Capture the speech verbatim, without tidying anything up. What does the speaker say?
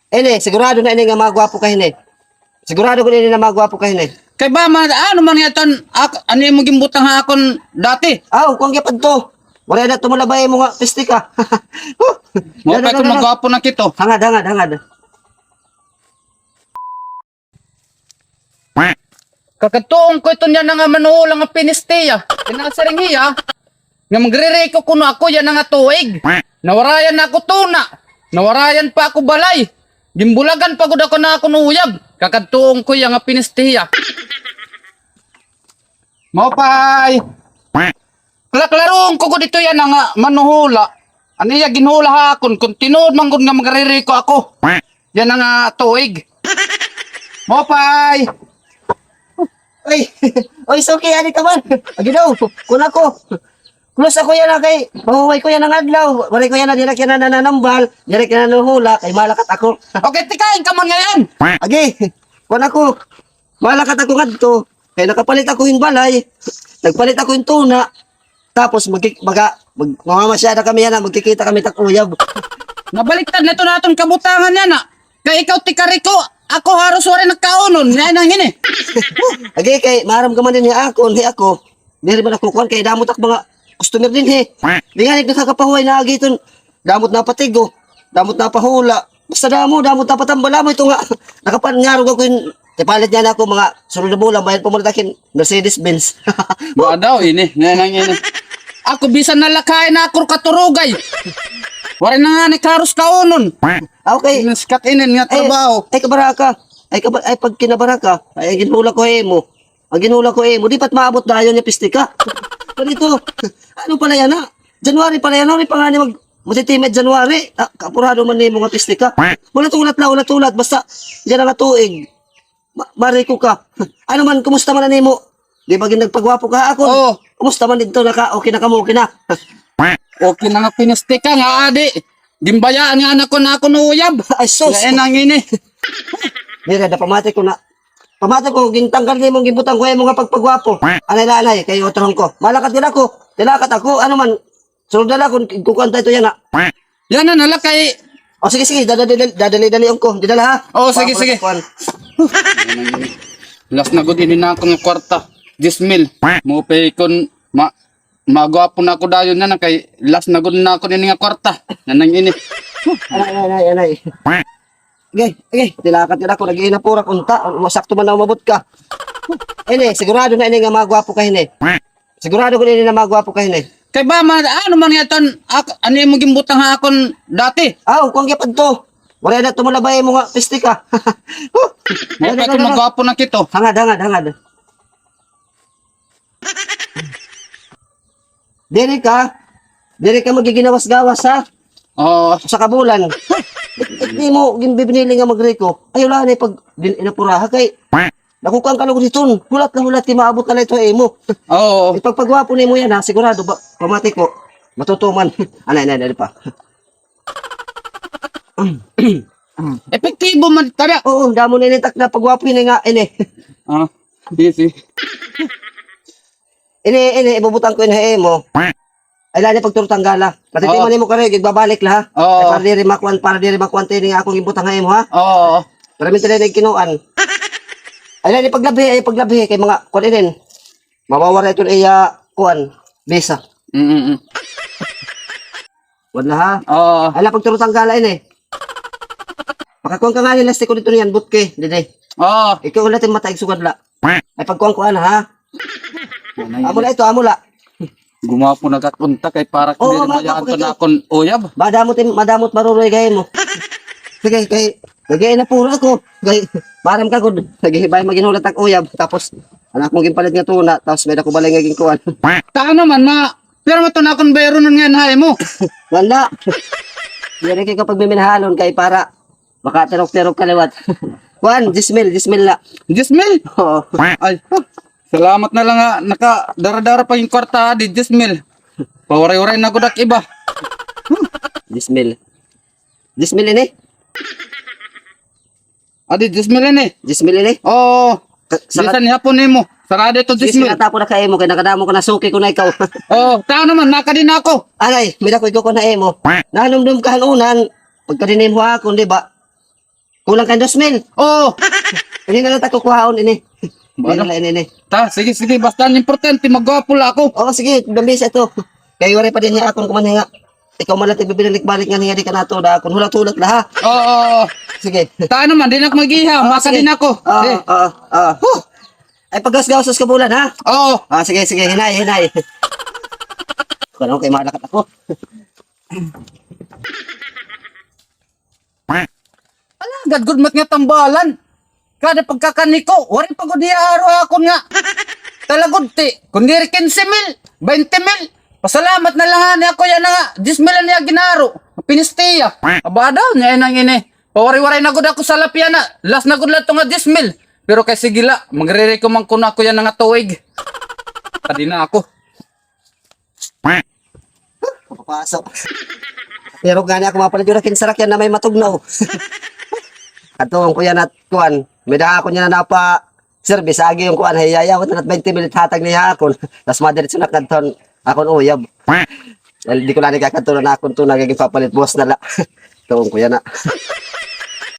Ini, sigurado na ini nga magwapo ka hini. Sigurado ko ini na magwapo ka hini. Kay ba, ma-, ano man nga iton, ak-, ano imo ginbutang ha akon dati? Aw, kuan gihapon to. Waray na tumulabay mo nga piste ka. Huh. Mao pa kon magwapo na kito. Hangad, hangad, hangad. Kakadtuon ko iton yana nga manuhula nga pinistiha. Kinasiring hiya nga magririko kuno ako yana nga tuig. Nawarayan na ako tuna. Nawarayan pa ako balay. Ginbulagan pa gud ako na akon uyab. Kakadtuon ko iya nga pinistiha. Maupay. Kla-, klaroon ko gud ito yana nga manuhula. An iya ginhula ha akon, kon tinuod man gud nga magririko ako yana nga tuig. Maupay. Oy, oy, suki, adi ka man. Agi daw, kuan ako. Close ako yana kay mahuway ko yana nga adlaw. Waray ko yana, diri ko yana nananambal, diri ko yana nanhuhula, kay malakat ako. Okay, tikain ka man ngayon. Agi, kuan ako. Malakat ako ngadto. Kay nakapalit ako hin balay. Nagpalit ako hin tuna. Tapos, magki-, maga-, mag-, mamamasyada kami yana, magkikita kami tak uyab. Nabaliktad na ito naton kabutangan yana. Kay ikaw tikariko, ako haros waray nakaunon. Yana nga ini. Agi, kay maaram ka man dinhi ha akon, hi ako. Diri man ako kuan, kay damo tak mga customer dinhi. Di nga, nagkakapahuway na agi iton. Damo it napatigo, damo it napahula. Basta damo, damo it napatambal, damo ito nga. Nakapangarog ako hin, ipalit niya na ako mga sunod nga bulan, bayad pa man it akon Mercedes Benz. Ba daw ini, yana nga ini. Ako bisan nalakayan na ako katurugay. Waray na ngani haros kaunon. Ah, okay. Naskat inin nga trabaho. Ay, kabaraka. Ay, kaba-, ay, pagkinabaraka. Ay, ginhula ko ha imo. An ginhula ko ha imo, di pa it maabot dayon nga piste ka. Ganito, ano pala yana? January pala yana, waray pa ngani mag-, magtitimid January. Ah, kaapurado man nimo nga piste ka. Hulat-hulat la, hulat-hulat. Basta, yana nga tuig. Ma-, mariko ka. Ano man, kumusta man an imo? Di ba ginagpagwapo ka ha akon? Oo. Kumusta man didto, naka, okay na kamo, okay na? Okay na nga pinisti ka nga adi. Ginbayaan nga anak ko na akon uyab. Ay, sus. Lain ang ini. Diri, da pamati ko na. Pamati ko, gintanggal nimo, ginbutang ko imo nga pagpagwapo. Anay la, anay, kay utrohon ko. Malakat gud ako. Tilakat ako, ano man. Sunod na la, kun, kun kuan ta ito yana. Yana na la kay. O, sige, sige, dadali-, dadali-dalion ko. Dida la, ha? O, sige, sige. Kuan, kuan. Last na gud ini na akon nga kwarta. Diyes mil. Maupay kon ma-, magwapo na ako dayon yana kay last na gud na ako nini nga kwarta. Nanang ini. Anay, anay, anay, anay. Okay, okay. Tilakat ka na ako, nag-iinapura ko unta. Masakto man na umabot ka. Ini, sigurado na ini nga magwapo ka hini. Sigurado ko ini na magwapo ka hini. Kay ba, ma-, ano man nga iton, ak-, ano imo ginbutang ha akon dati? Aw, kuan gihapon to. Waray na tumulabay mo nga piste ka. Huh. Mao pa kon magwapo na kito. Hangad, hangad, hangad. Diri ka, diri ka magiginawas-gawas, ha? Oo. Usa ka bulan. Di mo ginbibinili nga magriko. Ayaw la na pag din-, inapuraha kay nakukuan ka lugod hiton. Hulat na hulat, di maabot na la ito ha imo. Oo. Ipagpagwapo nimo yana, sigurado ba, pamati ko, matutuman. Anay, anay, anay pa. Epektibo man, tara. Oo, damo na ini tak na pagwapo ini nga, ini. Ah, busy. Ini, ini, ibubutang ko ini ha imo. Ay, lani pagturo tanggala. Matitiman nimo kari, igbabalik la, ha? Oo. Ay, para diri makuan, para diri makuan tini nga akong ibutang ha imo, ha? Oo. Para minsan na nagkinuan. Ay, lani paglabhi, ay, paglabhi, kay mga, kuan inin. Mawawara iton iya, kuan, bisa. Mm, mm. Wala, ha? Oo. Ala, pagturo tanggala ini. Makakuan ka ngani lastiko didto niyan, butke, didi. Oo. Ikaw ulat it mata, igsugad la. Ay, pagkuan-kuan, ha? Amo la ito, amo la. Gumapo na kakunta kay para ko diri mayaan pa na akon uyab. Madamot, madamot maruroy gay mo. Sige, kay, lagi na puro ako. Kay, maram ka gud. Naghihibay maghinulat ak uyab. Tapos, an akon ginpalit nga tuna. Tapos, may dako balay nga ginkuan. Tano man, ma-, Pero mato na akon bayronon nga ha imo. Wala. Diri kay ko pagmiminhalon kay para makatirok-tirok ka liwat. Kuan, diyes mil, diyes mil la. Diyes mil? Oo. Ay, salamat na la nga nakadara-dara pa hin kwarta, di diyes mil. Pawaray-waray na gud ak iba. Diyes mil. Diyes mil ini? Adi, diyes mil ini. Diyes mil ini? Oo. Bisan hapon nimo. Sarado ito, diyes mil. Sige, sige, natapon na ka imo, kay nakadamo ko na, suki ko na ikaw. Oo, tao naman, nakadi na ako. Anay, may dako ikaw ko na imo. Nahanumdom ka han unan, pagkadi nimo ha akon, di ba? Kulang ka dos mil. Oo. Ini na lang ta kukuhaon ini. Ano? Ini na lang ini, ini. Ta, sige, sige, basta an importante, magwapo la ako. Oo, sige, dambisa ito. Kay waray pa dinhi ha akon kuan nga. Ikaw man la it bibinalik-balik ngan hiya di ka nato da akon hulat-hulat la, ha? Oo, oo, oo. Sige. Ta, ano man, di na ako mag-iha. Oo, sige. Maka din ako. Oo, oo, oo. Huh! Ay, paggawas-gawas ka bulan, ha? Oo. Ah, sige, sige, hinay, hinay. Kuan kay malakat ako. Alagad gud man nga tambalan. Kada pagkakanhi ko, waray pa gud hiya aro ha akon nga talagudti. Kun diri kinse mil, baynte mil. Pasalamat na la ngani ako yana nga diyes mil an iya ginaro. Pinistiya. Aba daw, niya inang ini. Pawaray-waray na gud ako sa lapya na. Last na gud la ito nga diyes mil. Pero kay sige la, magrereko man kuno ako yana nga tuig. Kadi na ako. Papasok. Pero gani ako mapalit yung rakin sa rakyan na may matugnaw. Adtuon ko yana it kuan. May daha ako yana napa service agi yung kuan, hay yaya, wala na baynte mil hatag niya ha akon. Tas madiretso na kadton akon uyab. Well, di ko na ni kakadto na akon to, nagiging papalit boss na la. Tuon ko yana.